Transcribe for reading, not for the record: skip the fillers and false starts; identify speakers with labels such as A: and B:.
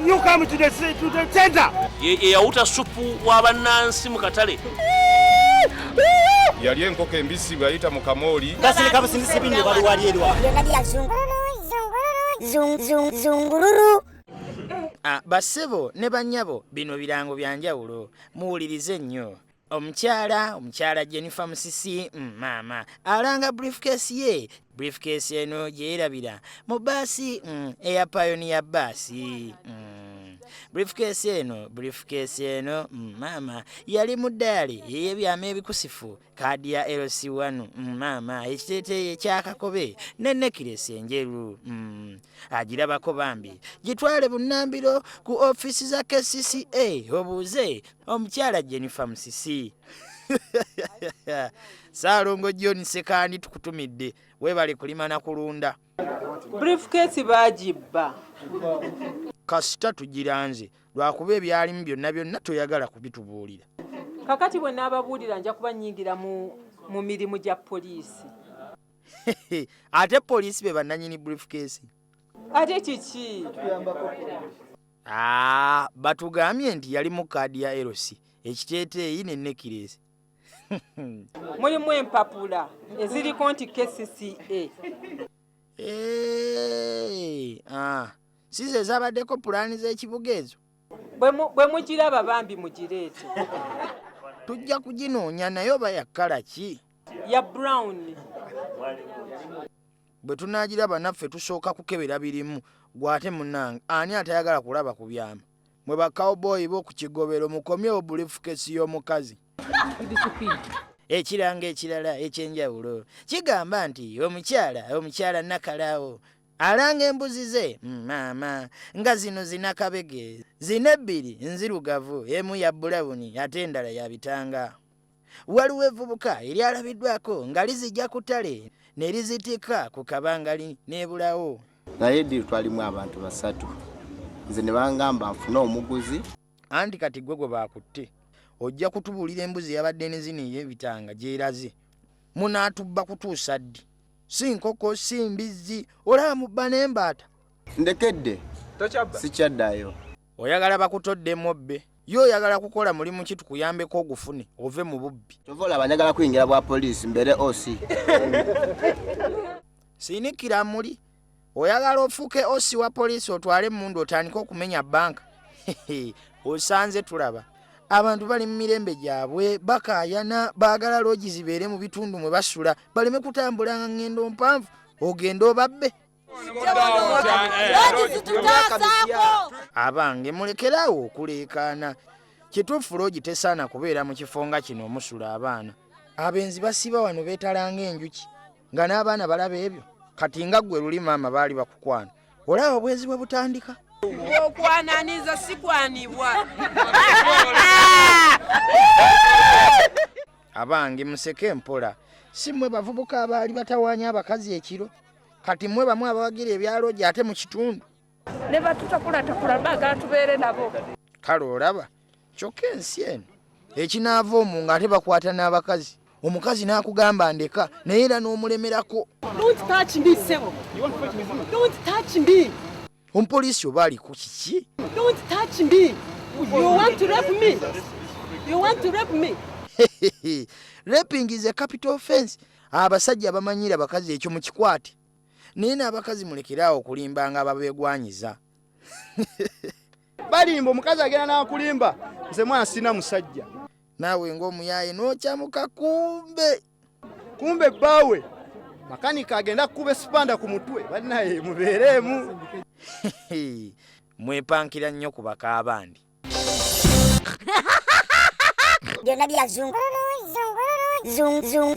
A: You come to the center.
B: Eyawuta supu wa bannansi mu katale.
C: Yali enkoko embisi bwe yayita mu kamooli.
D: Gasirika busindisi binno bali wali erwa.
E: Byonna bya zungululu, zungululu, zungululu.
F: Ah, bassebo ne bannyabo, bino birango bya njawulo, muwulirize nnyo. Omukyala Jennifer Musisi, maama alanga briefcase ye. Briefcase eno gyerabira mu baasi eya Pioneer baasi. Briefcase eno, maama yali mu ddaali ey'ebyama ebikusifu, kaadi ya LC1, maama ekiteeteeyi ekyakakobe ne nekiresi enjeru. Agirabako bambi gitwale bunnambiro ku ofiisi za KCCA obuuze omukyala Jennifer Musisi. Saalongo John Sekandi, tukutumidde, weebale kulima na kulunda.
G: Briefcase baagibba.
F: Kasita tugiranze, lwakuba ebyalimu byonna byonna toyagala kubitubuulira.
G: Kakati bwe naababuulira nja kuba nnyingira mu mirimu gya poliisi.
F: Ate poliisi be bannanyini briefcase?
G: Ate kiki?
F: Aa, batugambye nti yalimu kaadi ya LC, ekiteeteeyi ne nekiresi.
G: Mulimu empapula eziriko nti KCCA.
F: Eh, ah, si ze zabaddeko pulaani z'ekibuga ezo?
G: Bwe mugiraba bambi mugireete.
F: Tujja kuginoonya, naye oba yakkala ki?
G: Ya brown.
F: Bwe tunaagiraba naffe tusooka kukebera birimu. Gwate munnange, ani atayagala kulaba ku byama? Mwe bakawboyi b'oku kigobero, mukomyewo briefcase y'omukazi. Ekirango ekirala ekyenjawulo kigamba nti omukyala Nakalaawo alanga embuzi ze, maama nga zino zinakabege zina ebbiri nzirugavu, emu ya bulawuni ate endala ya bitanga. Waliwo evvubuka eryalabiddwako nga lizijja ku ttale ne lizitikka ku kabangali n'ebulawo.
H: Naye eddiiro twalimu abantu basatu, nze ne bangamba nfune omuguzi.
F: Anti kati gwe gwe baakutte ojja kutubuulira embuzi yabadde ne zino ey'ebitanga gyeraze. Munaatubba kutuusa ddi? Si nkoko, si mbizzi, olaba mubba n'embaata.
H: Ndekedde, sikyaddayo.
F: Oyagala bakutoddemu obbe? Ye oyagala kukola mulimu ki tukuyambeko ogufune ove mu bubbi?
H: Kyova olaba njagala kuyingira bwa poliisi, mbeere OC.
F: Sinikira muli oyagala ofuuke OC wa poliisi, otwale emundu otandike okumenya banka. Osanze tulaba abantu bali mu mirembe gyabwe bakaayana, baagala loogi zibeere mu bitundu mwe basula baleme kutambulanga ngendo mpanvu ogende obabbe.
I: Loogi zitutaasaako.
F: Abange, mulekeraawo okuleekaana. Kituufu, loogi tesaana kubeera mu kifo nga kino omusula abaana. Abenzi basiba wano beetalanga enjuki nga n'abaana balaba ebyo. Kati nga ggwe luli maama baali bakukwana, olaba obwenzi bwe butandika.
I: Okwananiza sikwanibwa.
F: Abange, museke mpola. Si mmwe bavubuka abaali batawaanya abakazi ekiro? Kati mmwe bamu abawagira ebyaloogi ate mu kitundu.
J: Ne batutakulatakula, baagala tubeere nabo.
F: Kale olaba kyokka ensi eno ekinaava omwo ng'ate bakwata n'abakazi, omukazi n'akugamba ndeka, naye era n'omulemerako.
I: Don't touch me, sebo. Don't touch me.
F: Omupoliisi oba aliku kiki?
I: Don't touch me. You want to rape me? You want to rape me?
F: Raping is a capital offense. Abasajja bamanyira bakazi, ekyo mukikwate. Naye n'abakazi mulekeraawo okulimbanga ababeegwanyiza.
K: Balimba, omukazi agenda n'akulimba, nze mwana sirina musajja.
F: Naawe ng'omuyaaye n'okyamuka, kumbe
K: kumbe bbaawe makanika agenda kukuba esipanda ku mutwe. Balinaye mubeereemu.
F: Mwepankira nnyo ku bakaabandi.
E: Byonna bya zungululu, zungululu, zung zung.